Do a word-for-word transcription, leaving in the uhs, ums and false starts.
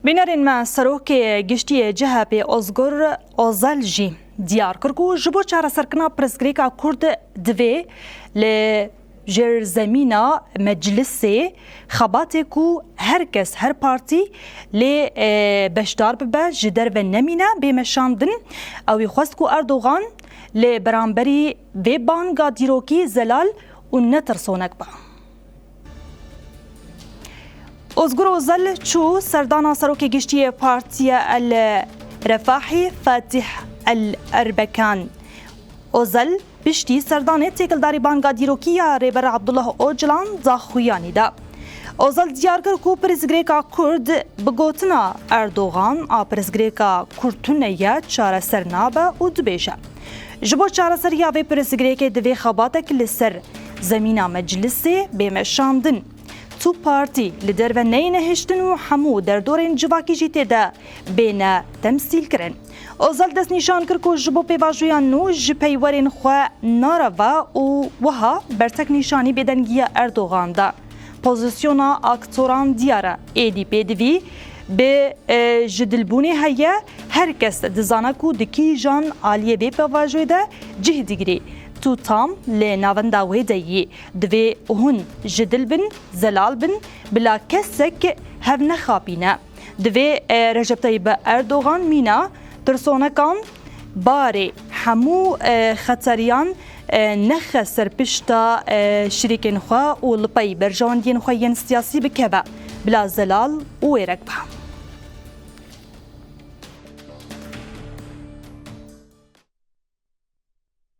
Bînerên me, Serokê Giştî yê C H P Ozgur Ozel jî diyar kir ku ji bo çareserkirina pirsgirêka Kurd divê li jêrzemîna meclisê xebatê ku her kes, her partî lê, e, beşdar bibe, ji derve nemîne, bê meşandin. Ew ê xwest ku Erdogan li beramberî vê banga dîrokî zelal û netirsonek be. Ozgur Ozel çû serdana Serokê Giştî yê Partiya El Refahî Fatih El Erbekan. Ozel piştî serdanê têkildarî banga dîrokî ya Rêber Abdullah Ocalan daxuyanî da. Ozel diyar kir ku pirsgirêka Kurd bi gotina Erdogan a pirsgirêka Kurd tune ye, çareser nabe û dibêje, ji bo çareseriya vê pirsgirêkê divê xebatek li ser zemîna meclisê bê meşandin. Tu partî li derve neyê nehiştin û hemû derdorên civakî jî tê de bêne temsîlkirin. Ozel destnîşan kir ku ji bo pêvajoya nû ji peywerên xwe nare ve û wiha bertek nîşanî bêdengiya Erdogan da. Pozisyona aktoran diyar e, êdî pêdivî bi, e, jidilbûnê heye, her kes dizane ku di kîjan aliyê vê pêvajoyê de cih digirî. Tu tam li navenda wê de yî. Divê hûn ji dil bin, zelal bin, bila kesek hev nexapîne. Divê, e, Recep Tayyip Erdogan mîna tirsonekan barê hemû, e, xeteriyan, e, nexe ser pişta, e, şirîkên xwe û li pey berjewendiyên xwe yên siyasî bikeve, bila zelal û wêrek be.